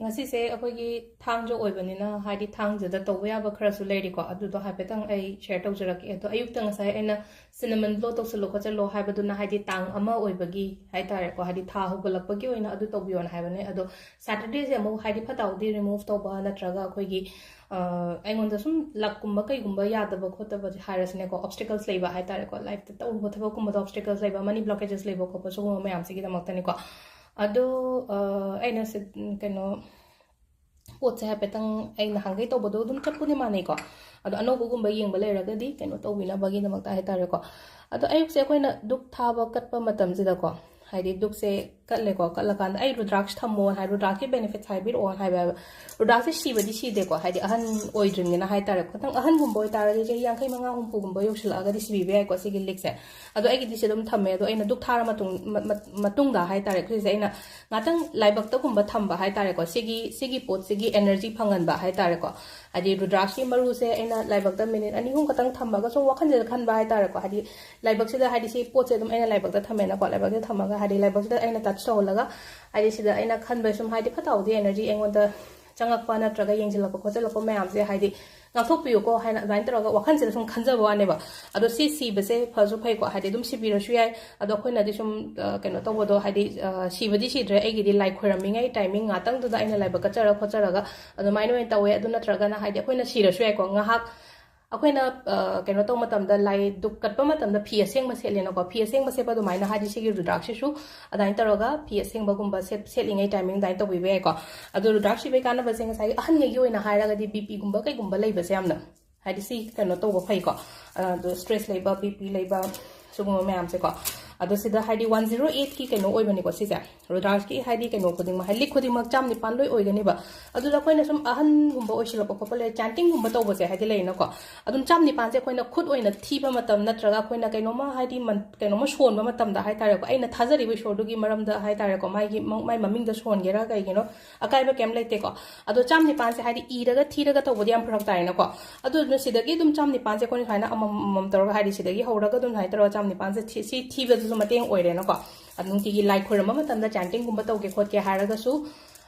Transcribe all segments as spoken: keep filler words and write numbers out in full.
ꯉꯁꯤꯁꯦ ꯑꯩꯈꯣꯏꯒꯤ ꯊꯥꯡꯖ ꯑꯣꯏꯕꯅꯤꯅ, ꯍꯥꯏꯗꯤ ꯊꯥꯡꯖꯗ ꯇꯧꯕ ꯌꯥꯕ ꯈꯔꯁꯨ ꯂꯩꯔꯤꯀꯣ, ꯑꯗꯨꯗꯣ ꯍꯥꯏꯐꯦꯠꯇꯪ ꯑꯩ ꯁꯤꯌꯔ ꯇꯧꯖꯔꯛꯀꯦ꯫ ꯑꯗꯣ ꯑꯌꯨꯛꯇ ꯉꯁꯥꯏ ꯑꯩꯅ ꯁꯤꯅꯃꯟ ꯕ꯭ꯂꯣ ꯇꯧꯁꯜꯂꯣ ꯈꯣꯠꯆꯜꯂꯣ ꯍꯥꯏꯕꯗꯨꯅ, ꯍꯥꯏꯗꯤ ꯇꯥꯡ ꯑꯃ ꯑꯣꯏꯕꯒꯤ ꯍꯥꯏꯇꯥꯔꯦꯀꯣ, ꯍꯥꯏꯗꯤ ꯊꯥ ꯍꯧꯒꯠꯂꯛꯄꯒꯤ ꯑꯣꯏꯅ ꯑꯗꯨ ꯇꯧꯕꯤꯌꯣꯅ ꯍꯥꯏꯕꯅꯦ꯫ ꯑꯗꯣ ꯁꯦꯇꯔꯗꯦꯁꯦ ꯑꯃꯨꯛ ꯍꯥꯏꯗꯤ ꯐꯠꯇ ꯍꯥꯎꯗꯤ ꯔꯤꯃꯨꯚ ꯇꯧꯕ ꯅꯠꯇ꯭ꯔꯒ ꯑꯩꯈꯣꯏꯒꯤ ꯑ, ꯑꯩꯉꯣꯟꯗ ꯁꯨꯝ ꯂꯛꯀꯨꯝꯕ ꯀꯩꯒꯨꯝꯕ ꯌꯥꯗꯕ ꯈꯣꯠꯇꯕ ꯍꯥꯏꯔꯁꯤꯅꯦꯀꯣ, ꯑꯣꯕꯁꯇꯤꯀꯜꯁ ꯂꯩꯕ ꯍꯥꯏꯇꯥꯔꯦꯀꯣ, ꯂꯥꯏꯐꯇ ꯇꯧꯔꯨꯕ ꯊꯕꯛꯀꯨꯝꯕꯗ ꯑꯣꯕꯁꯇꯤꯀꯜꯁ ꯂꯩꯕ, ꯃꯅꯤ ꯕ꯭ꯂꯣꯀꯦꯖꯦꯁ ꯂꯩꯕ ꯈꯣꯠꯄ, ꯁꯤꯒꯨꯝꯕ ꯃꯌꯥꯝꯁꯤꯒꯤꯗꯃꯛꯇꯅꯤꯀꯣ꯫ ꯑꯗꯣ ꯑ, ꯑꯩꯅ ꯁꯤ, ꯀꯩꯅꯣ, ꯄꯣꯠꯁꯦ ꯍꯥꯏꯐꯦꯠꯇꯪ ꯑꯩ ꯅꯍꯥꯟꯈꯩ ꯇꯧꯕꯗꯣ ꯑꯗꯨꯝ ꯆꯞꯄꯨꯗꯤ ꯃꯥꯟꯅꯩꯀꯣ꯫ ꯑꯗꯣ ꯑꯅꯧꯕꯒꯨꯝꯕ ꯌꯦꯡꯕ ꯂꯩꯔꯒꯗꯤ ꯀꯩꯅꯣ ꯇꯧꯕꯤꯅꯕꯒꯤꯗꯃꯛꯇ ꯍꯥꯏꯇꯥꯔꯦꯀꯣ꯫ ꯑꯗꯣ ꯑꯌꯨꯛꯁꯦ ꯑꯩꯈꯣꯏꯅ ꯙꯨꯞ ꯊꯥꯕ ꯀꯠꯄ ꯃꯇꯝꯁꯤꯗꯀꯣ, ꯍꯥꯏꯗꯤ ꯙꯨꯞꯁꯦ ꯀꯠꯂꯦꯀꯣ, ꯀꯠꯂꯀꯥꯟꯗ ꯑꯩ ꯔꯨꯗ꯭ꯔꯥꯛꯁ ꯊꯝꯃꯣ ꯍꯥꯏ, ꯔꯨꯗ꯭ꯔꯥꯛꯁꯀꯤ ꯕꯦꯅꯤꯐꯤꯠꯁ ꯍꯥꯏꯕꯤꯔꯛꯑꯣ ꯍꯥꯏꯕ꯫ ꯔꯨꯗ꯭ꯔꯥꯛꯁꯁꯦ ꯁꯤꯕꯗꯤ ꯁꯤꯗꯦꯀꯣ, ꯍꯥꯏꯗꯤ ꯑꯍꯟ ꯑꯣꯏꯗ꯭ꯔꯤꯕꯅꯤꯅ ꯍꯥꯏꯇꯥꯔꯦ꯫ ꯈꯤꯇꯪ ꯑꯍꯟꯒꯨꯝꯕ ꯑꯣꯏꯇꯥꯔꯒꯗꯤ ꯆꯍꯤ ꯌꯥꯡꯈꯩ ꯃꯉꯥ ꯍꯨꯝꯐꯨꯒꯨꯝꯕ ꯌꯧꯁꯤꯜꯂꯛꯑꯒꯗꯤ ꯁꯤꯕꯤꯕ ꯌꯥꯏꯀꯣ ꯁꯤꯒꯤ ꯂꯤꯛꯁꯦ꯫ ꯑꯗꯣ ꯑꯩꯒꯤꯗꯤ ꯁꯤ ꯑꯗꯨꯝ ꯊꯝꯃꯦ꯫ ꯑꯗꯣ ꯑꯩꯅ ꯙꯨꯞ ꯊꯥꯔ ꯃꯇꯨꯡ-, ꯃ-, ꯃ-, ꯃꯇꯨꯡꯗ ꯍꯥꯏꯇꯥꯔꯦ, ꯁꯤꯁꯦ ꯑꯩꯅ ꯉꯥꯛꯇꯪ ꯂꯥꯏꯕꯛꯇꯒꯨꯝꯕ ꯊꯝꯕ ꯍꯥꯏꯇꯥꯔꯦꯀꯣ, ꯁꯤꯒꯤ, ꯁꯤꯒꯤ ꯄꯣꯠꯁꯤꯒꯤ ꯑꯦꯅꯔꯖꯤ ꯐꯪꯍꯟꯕ ꯍꯥꯏꯇꯥꯔꯦꯀꯣ꯫ ꯍꯥꯏꯗꯤ ꯔꯨꯗ꯭ꯔꯥꯛꯁꯀꯤ ꯃꯔꯨꯁꯦ ꯑꯩꯅ ꯂꯥꯏꯕꯛꯇ ꯃꯤꯅꯤꯠ ꯑꯅꯤ ꯑꯍꯨꯝ ꯈꯛꯇꯪ ꯊꯝꯃꯒ ꯁꯨꯝ ꯋꯥꯈꯜꯁꯤꯗ ꯈꯟꯕ ꯍꯥꯏꯇꯥꯔꯦꯀꯣ꯫ ꯍꯥꯏꯗꯤ ꯂꯥꯏꯕꯛꯁꯤꯗ, ꯍꯥꯏꯗꯤ ꯁꯤ ꯄꯣꯠꯁꯦ ꯑꯗꯨꯝ ꯑꯩꯅ ꯂꯥꯏꯕꯛꯇ ꯊꯝꯃꯦꯅꯀꯣ, ꯂꯥꯏꯕꯛꯇ ꯊꯝꯃꯒ ꯍꯥꯏꯗꯤ ꯂꯥꯏꯕꯛꯁꯤꯗ ꯑꯩꯅ ꯇꯆ ꯇꯧꯍꯜꯂꯒ, ꯍꯥꯏꯗꯤ ꯁꯤꯗ ꯑꯩꯅ ꯈꯟꯕ ꯁꯨꯝ ꯍꯥꯏꯗꯤ ꯐꯠꯇ ꯍꯥꯎꯗꯤ ꯑꯦꯅꯔꯖꯤ ꯑꯩꯉꯣꯟꯗ ꯆꯪꯉꯛꯄ ꯅꯠꯇ꯭ꯔꯒ ꯌꯦꯡꯁꯤꯜꯂꯛꯄ ꯈꯣꯠꯆꯜꯂꯛꯄ ꯃꯌꯥꯝꯁꯦ ꯍꯥꯏꯗꯤ ꯉꯥꯛꯊꯣꯛꯄꯤꯌꯨꯀꯣ ꯍꯥꯏꯅ ꯑꯗꯨꯃꯥꯏꯅ ꯇꯧꯔꯒ ꯋꯥꯈꯜꯁꯤꯗ ꯁꯨꯝ ꯈꯟꯖꯕ ꯋꯥꯅꯦꯕ꯫ ꯑꯗꯣ ꯁꯤ ꯁꯤꯕꯁꯦ ꯐꯁꯨ ꯐꯩꯀꯣ, ꯍꯥꯏꯗꯤ ꯑꯗꯨꯝ ꯁꯤꯕꯤꯔꯁꯨ ꯌꯥꯏ꯫ ꯑꯗꯣ ꯑꯩꯈꯣꯏꯅꯗꯤ ꯁꯨꯝ, ꯑ, ꯀꯩꯅꯣ ꯇꯧꯕꯗꯣ, ꯍꯥꯏꯗꯤ, ꯑ, ꯁꯤꯕꯗꯤ ꯁꯤꯗ꯭ꯔꯦ, ꯑꯩꯒꯤꯗꯤ ꯂꯥꯏ ꯈꯣꯏꯔꯝꯃꯤꯉꯩ ꯇꯥꯏꯃꯤꯡ ꯉꯥꯛꯇꯪꯗꯨꯗ ꯑꯩꯅ ꯂꯥꯏꯕꯛ ꯀꯠꯆꯔ ꯈꯣꯠꯆꯔꯒ ꯑꯗꯨꯃꯥꯏꯅ ꯑꯣꯏꯅ ꯇꯧꯋꯦ꯫ ꯑꯗꯨ ꯅꯠꯇ꯭ꯔꯒꯅ ꯍꯥꯏꯗꯤ ꯑꯩꯈꯣꯏꯅ ꯁꯤꯔꯁꯨ ꯌꯥꯏꯀꯣ, ꯉꯥꯏꯍꯥꯛ ꯑꯩꯈꯣꯏꯅ, ꯑ, ꯀꯩꯅꯣ ꯇꯧꯕ ꯃꯇꯝꯗ, ꯂꯥꯏ ꯙꯨꯞ ꯀꯠꯄ ꯃꯇꯝꯗ ꯐꯤ ꯑꯁꯦꯡꯕ ꯁꯦꯠꯂꯦꯅꯀꯣ, ꯐꯤ ꯑꯁꯦꯡꯕ ꯁꯦꯠꯄ ꯑꯗꯨꯃꯥꯏꯅ ꯍꯥꯏꯗꯤ ꯁꯤꯒꯤ ꯔꯨꯗ꯭ꯔꯥꯛꯁꯤꯁꯨ ꯑꯗꯨꯃꯥꯏꯅ ꯇꯧꯔꯒ ꯐꯤ ꯑꯁꯦꯡꯕꯒꯨꯝꯕ ꯁꯦꯠ-, ꯁꯦꯠꯂꯤꯉꯩ ꯇꯥꯏꯃꯤꯡ ꯑꯗꯨꯃꯥꯏꯅ ꯇꯧꯕꯤꯕ ꯌꯥꯏꯀꯣ꯫ ꯑꯗꯣ ꯔꯨꯗ꯭ꯔꯥꯛꯁ ꯁꯤꯕꯒꯤ ꯀꯥꯟꯅꯕꯁꯦ ꯉꯁꯥꯏꯒꯤ ꯑꯍꯟꯉꯩꯒꯤ ꯑꯣꯏꯅ ꯍꯥꯏꯔꯒꯗꯤ ꯕꯤ ꯄꯤꯒꯨꯝꯕ ꯀꯩꯒꯨꯝꯕ ꯂꯩꯕꯁꯦ ꯌꯥꯝꯅ ꯍꯥꯏꯗꯤ ꯁꯤ ꯀꯩꯅꯣ ꯇꯧꯕ ꯐꯩꯀꯣ꯫ ꯑꯗꯣ ꯁ꯭ꯇ꯭ꯔꯦꯁ ꯂꯩꯕ, ꯕꯤ ꯄꯤ ꯂꯩꯕ, ꯁꯤꯒꯨꯝꯕ ꯃꯌꯥꯝꯁꯦꯀꯣ꯫ ꯑꯗꯣ ꯁꯤꯗ ꯍꯥꯏꯗꯤ ꯋꯥꯟ ꯖꯤꯔꯣ ꯑꯩꯠꯀꯤ ꯀꯩꯅꯣ ꯑꯣꯏꯕꯅꯤꯀꯣ ꯁꯤꯁꯦ, ꯔꯨꯗ꯭ꯔꯥꯛꯁꯀꯤ ꯍꯥꯏꯗꯤ ꯀꯩꯅꯣ ꯈꯨꯗꯤꯡꯃꯛ, ꯍꯥꯏꯗꯤ ꯂꯤꯛ ꯈꯨꯗꯤꯡꯃꯛ ꯆꯥꯝ ꯅꯤꯄꯥꯟ ꯂꯣꯏ ꯑꯣꯏꯒꯅꯤꯕ꯫ ꯑꯗꯨꯗ ꯑꯩꯈꯣꯏꯅ ꯁꯨꯝ ꯑꯍꯟꯒꯨꯝꯕ ꯑꯣꯏꯁꯤꯜꯂꯛꯄ ꯈꯣꯠꯄ ꯂꯩ, ꯆꯥꯟꯇꯤꯡꯒꯨꯝꯕ ꯇꯧꯕꯁꯦ ꯍꯥꯏꯗꯤ ꯂꯩꯅꯀꯣ, ꯑꯗꯨꯝ ꯆꯥꯝ ꯅꯤꯄꯥꯟꯁꯦ ꯑꯩꯈꯣꯏꯅ ꯈꯨꯠ ꯑꯣꯏꯅ ꯊꯤꯕ ꯃꯇꯝ ꯅꯠꯇ꯭ꯔꯒ ꯑꯩꯈꯣꯏꯅ ꯀꯩꯅꯣꯝꯃ ꯍꯥꯏꯗꯤ ꯃꯟ-, ꯀꯩꯅꯣꯝꯃ ꯁꯣꯟꯕ ꯃꯇꯝꯗ ꯍꯥꯏꯇꯥꯔꯦꯀꯣ, ꯑꯩꯅ ꯊꯥꯖꯔꯤꯕ ꯏꯁꯣꯔꯗꯨꯒꯤ ꯃꯔꯝꯗ ꯍꯥꯏꯇꯥꯔꯦꯀꯣ, ꯃꯥꯒꯤ ꯃ-, ꯃꯥꯏ ꯃꯃꯤꯡꯗ ꯁꯣꯟꯒꯦꯔꯥ ꯀꯩꯒꯤꯅꯣ ꯑꯀꯥꯏꯕ ꯀꯩꯝ ꯂꯩꯇꯦꯀꯣ꯫ ꯑꯗꯣ ꯆꯥꯝ ꯅꯤꯄꯥꯟꯁꯦ ꯍꯥꯏꯗꯤ ꯏꯔꯒ ꯊꯤꯔꯒ ꯇꯧꯕꯗꯤ ꯌꯥꯝ ꯐꯔꯛ ꯇꯥꯏꯅꯀꯣ꯫ ꯑꯗꯨꯗꯨꯅ ꯁꯤꯗꯒꯤ ꯑꯗꯨꯝ ꯆꯥꯝ ꯅꯤꯄꯥꯟꯁꯦ ꯑꯩꯈꯣꯏꯅ ꯁꯨꯃꯥꯏꯅ ꯑꯃꯃꯝ ꯑꯃꯃꯝ ꯇꯧꯔꯒ, ꯍꯥꯏꯗꯤ ꯁꯤꯗꯒꯤ ꯍꯧꯔꯒ ꯑꯗꯨꯝ ꯁꯨꯃꯥꯏꯅ ꯇꯧꯔꯒ ꯆꯥꯝ ꯅꯤꯄꯥꯟꯁꯦ ꯊꯤ-, ꯁꯤ ꯊꯤꯕꯗꯁꯨ ꯃꯇꯦꯡ ꯑꯣꯏꯔꯦꯅꯀꯣ꯫ ꯑꯗꯨ ꯅꯨꯡꯇꯤꯒꯤ ꯂꯥꯏ ꯈꯣꯏꯔꯝꯕ ꯃꯇꯝꯗ ꯆꯥꯟꯇꯤꯡꯒꯨꯝꯕ ꯇꯧꯒꯦ ꯈꯣꯠꯀꯦ ꯍꯥꯏꯔꯒꯁꯨ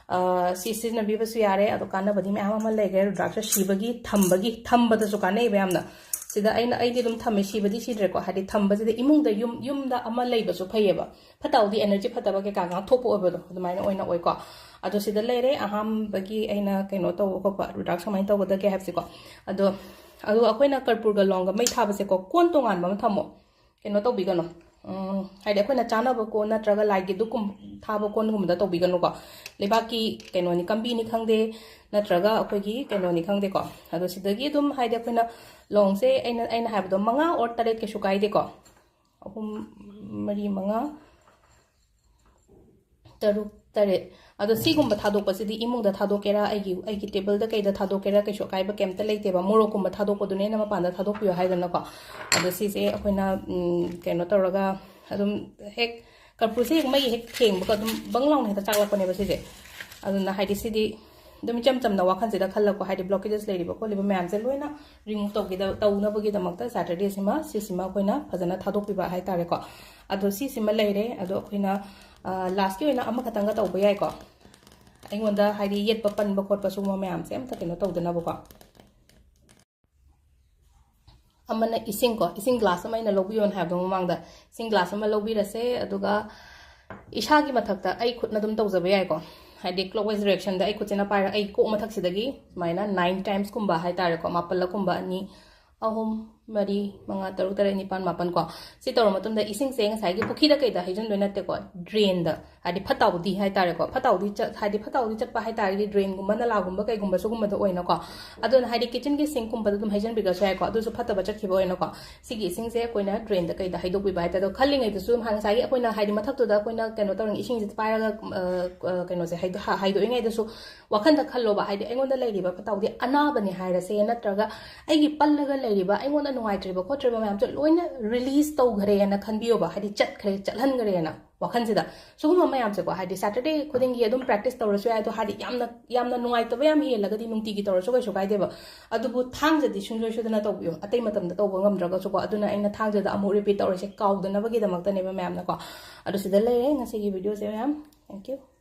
ꯁꯤ ꯁꯤꯖꯤꯟꯅꯕꯤꯕꯁꯨ ꯌꯥꯔꯦ꯫ ꯑꯗꯣ ꯀꯥꯟꯅꯕꯗꯤ ꯃꯌꯥꯝ ꯑꯃ ꯂꯩꯈ꯭ꯔꯦ꯫ ꯔꯨꯗ꯭ꯔꯥꯛꯁ ꯁꯤꯕꯒꯤ, ꯊꯝꯕꯒꯤ, ꯊꯝꯕꯗꯁꯨ ꯀꯥꯟꯅꯩꯕ ꯌꯥꯝꯅ꯫ ꯁꯤꯗ ꯑꯩꯅ, ꯑꯩꯗꯤ ꯑꯗꯨꯝ ꯊꯝꯃꯦ, ꯁꯤꯕꯗꯤ ꯁꯤꯗ꯭ꯔꯦꯀꯣ꯫ ꯍꯥꯏꯗꯤ ꯊꯝꯕꯁꯤꯗ ꯏꯃꯨꯡꯗ, ꯌꯨꯝ, ꯌꯨꯝꯗ ꯑꯃ ꯂꯩꯕꯁꯨ ꯐꯩꯌꯦꯕ꯫ ꯐꯠꯇ ꯍꯥꯎꯗꯤ, energy ꯐꯠꯇꯕ ꯀꯩꯀꯥ ꯉꯥꯛꯊꯣꯛꯄ ꯑꯣꯏꯕꯗꯣ ꯑꯗꯨꯃꯥꯏꯅ ꯑꯣꯏꯅ ꯑꯣꯏꯀꯣ꯫ ꯑꯗꯣ ꯁꯤꯗ ꯂꯩꯔꯦ ꯑꯍꯥꯟꯕꯒꯤ ꯑꯩꯅ ꯀꯩꯅꯣ ꯇꯧꯕ ꯈꯣꯠꯄ, ꯔꯨꯗ꯭ꯔꯥꯛꯁ ꯀꯃꯥꯏꯅ ꯇꯧꯒꯗꯒꯦ ꯍꯥꯏꯕꯁꯤꯀꯣ꯫ ꯑꯗꯣ, ꯑꯗꯨꯒ ꯑꯩꯈꯣꯏꯅ ꯀꯔꯄꯨꯔꯒ ꯂꯣꯡꯒ ꯃꯩ ꯊꯥꯕꯁꯦꯀꯣ, ꯀꯣꯟ ꯇꯣꯉꯥꯟꯕ ꯑꯃ ꯊꯝꯃꯣ꯫ ꯀꯩꯅꯣ ꯇꯧꯕꯤꯒꯅꯨ꯫ ꯎꯝ, ꯍꯥꯏꯗꯤ ꯑꯩꯈꯣꯏꯅ ꯆꯥꯅꯕ ꯀꯣꯟ ꯅꯠꯇ꯭ꯔꯒ ꯂꯥꯏꯒꯤ ꯙꯨꯞꯀꯨꯝ ꯊꯥꯕ ꯀꯣꯟꯒꯨꯝꯕꯗ ꯇꯧꯕꯤꯒꯅꯨꯀꯣ꯫ ꯂꯩꯕꯥꯛꯀꯤ ꯀꯩꯅꯣꯅꯤ, ꯀꯝꯕꯤꯅꯤ ꯈꯪꯗꯦ, ꯅꯠꯇ꯭ꯔꯒ ꯑꯩꯈꯣꯏꯒꯤ ꯀꯩꯅꯣꯅꯤ ꯈꯪꯗꯦꯀꯣ꯫ ꯑꯗꯣ ꯁꯤꯗꯒꯤ ꯑꯗꯨꯝ, ꯍꯥꯏꯗꯤ ꯑꯩꯈꯣꯏꯅ ꯂꯣꯡꯁꯦ, ꯑꯩꯅ, ꯑꯩꯅ ꯍꯥꯏꯕꯗꯣ ꯃꯉꯥ or ꯇꯔꯦꯠ ꯀꯩꯁꯨ ꯀꯥꯏꯗꯦꯀꯣ꯫ ꯑꯍꯨꯝ, ꯃꯔꯤ, ꯃꯉꯥ, ꯇꯔꯨꯛ, ꯇꯔꯦꯠ꯫ ꯑꯗꯣ ꯁꯤꯒꯨꯝꯕ ꯊꯥꯗꯣꯛꯄꯁꯤꯗꯤ ꯏꯃꯨꯡꯗ ꯊꯥꯗꯣꯛꯀꯦꯔꯥ, ꯑꯩꯒꯤ, ꯑꯩꯒꯤ ꯇꯦꯕꯜꯗ ꯀꯩꯗ ꯊꯥꯗꯣꯛꯀꯦꯔꯥ, ꯀꯩꯁꯨ ꯑꯀꯥꯏꯕ ꯀꯩꯝꯇ ꯂꯩꯇꯦꯕ꯫ ꯃꯣꯔꯣꯛꯀꯨꯝꯕ ꯊꯥꯗꯣꯛꯄꯗꯨꯅ ꯍꯦꯟꯅ ꯃꯄꯥꯟꯗ ꯊꯥꯗꯣꯛꯄꯤꯌꯣ ꯍꯥꯏꯗꯅꯀꯣ꯫ ꯑꯗꯣ ꯁꯤꯁꯦ ꯑꯩꯈꯣꯏꯅ, ꯎꯝ, ꯀꯩꯅꯣ ꯇꯧꯔꯒ ꯑꯗꯨꯝ ꯍꯦꯛ ꯀꯔꯄꯨꯔꯁꯦ ꯍꯦꯛ ꯃꯩ ꯍꯦꯛ ꯊꯦꯡꯕꯒ ꯑꯗꯨꯝ ꯕꯪ ꯂꯥꯎꯅ ꯍꯦꯛꯇ ꯆꯥꯛꯂꯛꯄꯅꯦꯕ ꯁꯤꯁꯦ꯫ ꯑꯗꯨꯅ ꯍꯥꯏꯗꯤ ꯁꯤꯗꯤ ꯑꯗꯨꯝ ꯏꯆꯝ ꯆꯝꯅ ꯋꯥꯈꯜꯁꯤꯗ ꯈꯜꯂꯛꯄ, ꯍꯥꯏꯗꯤ blockages ꯂꯩꯔꯤꯕ ꯈꯣꯠꯂꯤꯕ ꯃꯌꯥꯝꯁꯦ ꯂꯣꯏꯅ remove ꯇꯧꯒꯤꯗ-, ꯇꯧꯅꯕꯒꯤꯗꯃꯛꯇ Saturdayꯁꯤꯃ, ꯁꯤꯁꯤꯃ ꯑꯩꯈꯣꯏꯅ ꯐꯖꯅ ꯊꯥꯗꯣꯛꯄꯤꯕ ꯍꯥꯏꯇꯥꯔꯦꯀꯣ꯫ ꯑꯗꯣ ꯁꯤꯁꯤꯃ ꯂꯩꯔꯦ꯫ ꯑꯗꯣ ꯑꯩꯈꯣꯏꯅ, ꯑ, lastꯀꯤ ꯑꯣꯏꯅ ꯑꯃꯈꯛꯇꯪꯒ ꯇꯧꯕ ꯌꯥꯏꯀꯣ꯫ ꯑꯩꯉꯣꯟꯗ ꯍꯥꯏꯗꯤ ꯌꯦꯠꯄ ꯄꯟꯕ ꯈꯣꯠꯄ ꯁꯤꯒꯨꯝꯕ ꯃꯌꯥꯝꯁꯦ ꯑꯝꯇ ꯀꯩꯅꯣ ꯇꯧꯗꯅꯕꯀꯣ꯫ ꯑꯃꯅ ꯏꯁꯤꯡꯀꯣ, ꯏꯁꯤꯡ glass ꯑꯃ ꯑꯩꯅ ꯂꯧꯕꯤꯌꯣꯅ ꯍꯥꯏꯕꯗꯣ ꯃꯃꯥꯡꯗ, ꯏꯁꯤꯡ glass ꯑꯃ ꯂꯧꯕꯤꯔꯁꯦ꯫ ꯑꯗꯨꯒ ꯏꯁꯥꯒꯤ ꯃꯊꯛꯇ ꯑꯩ ꯈꯨꯠꯅ ꯑꯗꯨꯝ ꯇꯧꯖꯕ ꯌꯥꯏꯀꯣ꯫ ꯍꯥꯏꯗꯤ clockwise directionꯗ ꯑꯩ ꯈꯨꯠꯁꯤꯅ ꯄꯥꯏꯔ, ꯑꯩ ꯀꯣꯛ ꯃꯊꯛꯁꯤꯗꯒꯤ ꯁꯨꯃꯥꯏꯅ nine timesꯀꯨꯝꯕ ꯍꯥꯏꯇꯥꯔꯦꯀꯣ, ꯃꯥꯄꯜꯂꯛꯀꯨꯝꯕ, ꯑꯅꯤ, ꯑꯍꯨꯝ, ꯃꯔꯤ, ꯃꯉꯥ, ꯇꯔꯨꯛ, ꯇꯔꯦꯠ, ꯅꯤꯄꯥꯜ, ꯃꯥꯄꯜ ꯀꯣ꯫ ꯁꯤ ꯇꯧꯔ ꯃꯇꯨꯡꯗ ꯏꯁꯤꯡꯁꯦ ꯉꯁꯥꯏꯒꯤ ꯄꯨꯈ꯭ꯔꯤꯗ ꯀꯩꯗ ꯍꯩꯖꯤꯟꯗꯣꯏ ꯅꯠꯇꯦꯀꯣ, drainꯗ, ꯍꯥꯏꯗꯤ ꯐꯠꯇ ꯍꯥꯎꯗꯤ ꯍꯥꯏꯇꯥꯔꯦꯀꯣ, ꯐꯠꯇ ꯍꯥꯎꯗꯤ ꯆꯠ-, ꯍꯥꯏꯗꯤ ꯐꯠꯇ ꯍꯥꯎꯗꯤ ꯆꯠꯄ ꯍꯥꯏꯇꯥꯔꯒꯗꯤ drainꯒꯨꯝꯕ, ꯅꯂꯥꯒꯨꯝꯕ ꯀꯩꯒꯨꯝꯕ ꯁꯤꯒꯨꯝꯕꯗ ꯑꯣꯏꯅꯀꯣ꯫ ꯑꯗꯨꯅ ꯍꯥꯏꯗꯤ kitchenꯒꯤ sinkꯀꯨꯝꯕꯗ ꯑꯗꯨꯝ ꯍꯩꯖꯤꯟꯕꯤꯔꯁꯨ ꯌꯥꯏꯀꯣ, ꯑꯗꯨꯁꯨ ꯐꯠꯇꯕ ꯆꯠꯈꯤꯕ ꯑꯣꯏꯅꯀꯣ꯫ ꯁꯤꯒꯤ ꯏꯁꯤꯡꯁꯦ ꯑꯩꯈꯣꯏꯅ drainꯗ ꯀꯩꯗ ꯍꯩꯗꯣꯛꯄꯤꯕ ꯍꯥꯏꯇꯥꯔꯦ꯫ ꯑꯗꯣ ꯈꯜꯂꯤꯉꯩꯗꯁꯨ ꯉꯁꯥꯏꯒꯤ ꯑꯩꯈꯣꯏꯅ ꯍꯥꯏꯗꯤ ꯃꯊꯛꯇꯨꯗ ꯑꯩꯈꯣꯏꯅ ꯀꯩꯅꯣ ꯇꯧꯔꯤꯉꯩ ꯏꯁꯤꯡꯁꯦ ꯄꯥꯏꯔꯒ, ꯑ, ꯑ, ꯀꯩꯅꯣꯁꯦ ꯍꯩꯗꯣ-, ꯍꯥ-, ꯍꯥꯏꯗꯣꯛꯏꯉꯩꯗꯁꯨ ꯋꯥꯈꯟꯗ ꯈꯜꯂꯣꯕ, ꯍꯥꯏꯗꯤ ꯑꯩꯉꯣꯟꯗ ꯂꯩꯔꯤꯕ ꯐꯠꯇ ꯍꯥꯎꯗꯤ ꯑꯅꯥꯕꯅꯦ ꯍꯥꯏꯔꯁꯦ, ꯅꯠꯇ꯭ꯔꯒ ꯑꯩꯒꯤ ꯄꯜꯂꯒ ꯂꯩꯔꯤꯕ, ꯑꯩꯉꯣꯟꯗ ꯅꯨꯡꯉꯥꯏꯇ꯭ꯔꯤꯕ ꯈꯣꯠꯇ꯭ꯔꯤꯕ ꯃꯌꯥꯝꯁꯦ ꯂꯣꯏꯅ release ꯇꯧꯈ꯭ꯔꯦꯅ ꯈꯟꯕꯤꯌꯣꯕ, ꯍꯥꯏꯗꯤ ꯆꯠꯈ꯭ꯔꯦ, ꯆꯠꯍꯟꯈ꯭ꯔꯦꯅ ꯋꯥꯈꯟꯁꯤꯗ꯫ ꯁꯤꯒꯨꯝꯕ ꯃꯌꯥꯝꯁꯦꯀꯣ, ꯍꯥꯏꯗꯤ Saturday ꯈꯨꯗꯤꯡꯒꯤ ꯑꯗꯨꯝ practice ꯇꯧꯔꯁꯨ ꯌꯥꯏ, ꯑꯗꯣ ꯍꯥꯏꯗꯤ ꯌꯥꯝꯅ, ꯌꯥꯝꯅ ꯅꯨꯡꯉꯥꯏꯇꯕ ꯌꯥꯝ ꯍꯦꯜꯂꯒꯗꯤ ꯅꯨꯡꯇꯤꯒꯤ ꯇꯧꯔꯁꯨ ꯀꯩꯁꯨ ꯀꯥꯏꯗꯦꯕ꯫ ꯑꯗꯨꯕꯨ ꯊꯥꯡꯖꯗꯤ ꯁꯨꯡꯁꯣꯏ ꯁꯣꯏꯗꯅ ꯇꯧꯕꯤꯌꯣ, ꯑꯇꯩ ꯃꯇꯝꯗ ꯇꯧꯕ ꯉꯝꯗ꯭ꯔꯒꯁꯨꯀꯣ꯫ ꯑꯗꯨꯅ ꯑꯩꯅ ꯊꯥꯡꯖꯗ ꯑꯃꯨꯛ repeat ꯇꯧꯔꯤꯁꯦ ꯀꯥꯎꯗꯅꯕꯒꯤꯗꯃꯛꯇꯅꯦꯕ ꯃꯌꯥꯝꯅꯀꯣ꯫ ꯑꯗꯣ ꯁꯤꯗ ꯂꯩꯔꯦ ꯉꯁꯤꯒꯤ videoꯁꯦ ꯃꯌꯥꯝ꯫ Thank you꯫